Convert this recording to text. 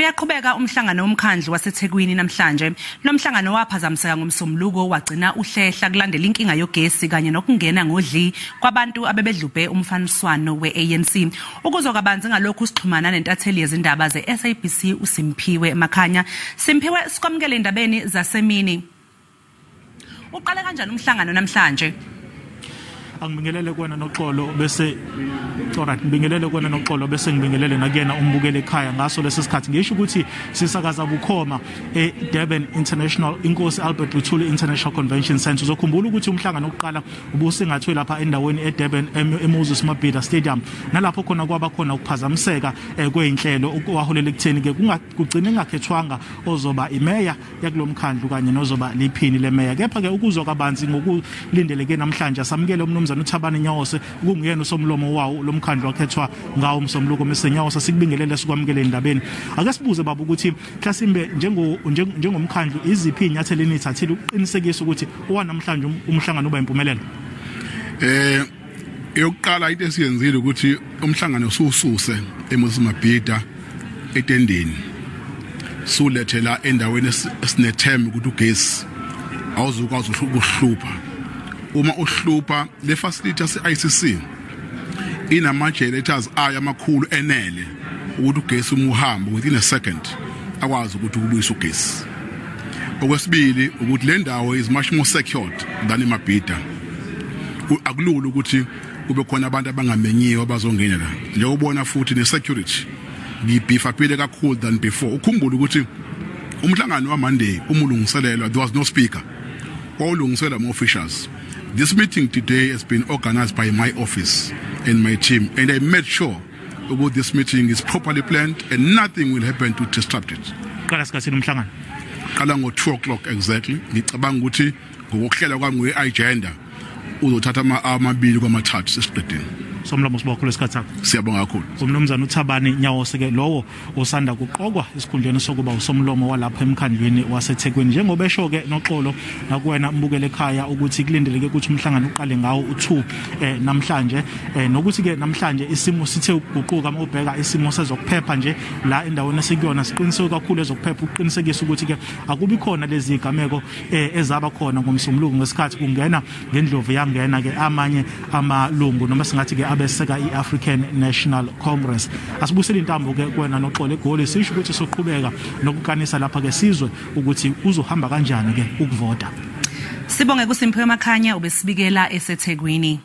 Uyaqhubeka umhlangano womkhandlu waseThekwini namhlanje. Lo mhlangano waphazamiseka ngomsombuluko wagcina uhlehla kulandela inkinga yogesi kanye nokungena ngodli kwabantu abebedlubhe umfaniswano we-ANC. Ukuzwa kabanzi ngalokhu sixhumana nentatheli yezindaba ze-SABC uSimphiwe Makhanya. Simphiwe, sikwamukele endabeni zasemini. Uqale kanjani umhlangano namhlanje? Angibingelele kuwena Noxolo, bese alright, ngibingelele kuwena Noxolo, bese ngibingelele nakuyena umbukele ekhaya. Ngaso lesi sikhathi ngisho ukuthi sisakaza bukhoma eDurban International Inkosi Albert Luthuli International Convention Center. Uzokhumbula ukuthi umhlangano oqala ubusingathwe lapha endaweni eDurban eMoses Mabhida Stadium, nalapho khona kwaba khona ukuphazamiseka kweinhlelo okwaholela ekutheni ke kugcine ngakhethwanga ozoba imeya yakulomkhandlu kanye nozoba liphini lemeya. Kepha ke ukuzwa kabanzi ngokulindeleke namhlanje, samukele umnumzana uThabani Nyawose, kunguyena usomlomo wawo lomkhandlu wakhethwa ngawo umsombuluko. Mr Nyawose, sikubingelele, sikwamukele endabeni. Ake sibuze baba ukuthi mhlasimbe njengomkhandlu iziphi inyathelo enithathile ukuqinisekisa ukuthi owanamhlanje umhlangano uba impumelelo? Eyokuqala into esiyenzile ukuthi umhlangano ususe eMoses Mabhida etendeni, sulethela endaweni esinethemba ukuthi ugesi awuzukwazi ukuhlupha. Uma uhlupha, le facility yase-ICC inama generators ayo amakhulu enele ukuthi ugesi uma uhamba within a second akwazi ukuthi ukubuyisa ugesi. Okwesibili ukuthi le ndawo is much more secured than iMabhida. Akulula ukuthi kube khona abantu abangamenyiwe abazongena la. Njengobona futhi ne-security ngibeef-upile kakhulu than before. Ukhumbule ukuthi umhlangano wa-Monday uma ulungiselelwa, there was no speaker, wawulungiselwa ama-officials. This meeting today has been organized by my office and my team, and I made sure ukuthi this meeting is properly planned and nothing will happen to disrupt it. Qala sikhathini umhlangano? Qala ngo-2 o'clock exactly. Ngicabanga ukuthi ngokuhlela kwami nge-agenda uzothatha amabili kwamathathu sesiqedile. Somlomo, sibonga kakhulu isikhathi sakho. Siyabonga kakhulu. Umnumzana uThabani Nyawose ke lowo osanda kuqokwa esikhundleni sokuba usomlomo walapha emkhandlwini waseThekwini. Njengoba esho ke Noxolo nakuwena mbukele ekhaya ukuthi kulindeleke ukuthi umhlangano uqale ngawo u2 namhlanje, nokuthi ke namhlanje isimo sithe ukuguquka uma ubheka isimo sezokuphepha nje la endaweni esikuyona. Siqiniseke kakhulu ezokuphepha ukuqinisekisa ukuthi ke akubi khona lezi zigameko ezaba khona ngomsombuluko ngesikhathi kungena ngendlovu yangena ke amanye amalungu noma singathi ke abeseka i-African National Congress. Asibusele intambo ke kuwena Noxolo eGoli, sisho ukuthi soqhubeka nokukanisa lapha ke sizwe ukuthi uzohamba kanjani ke ukuvota. Sibonge kuSimphiwe Makhanya ubesibikela eseThekwini.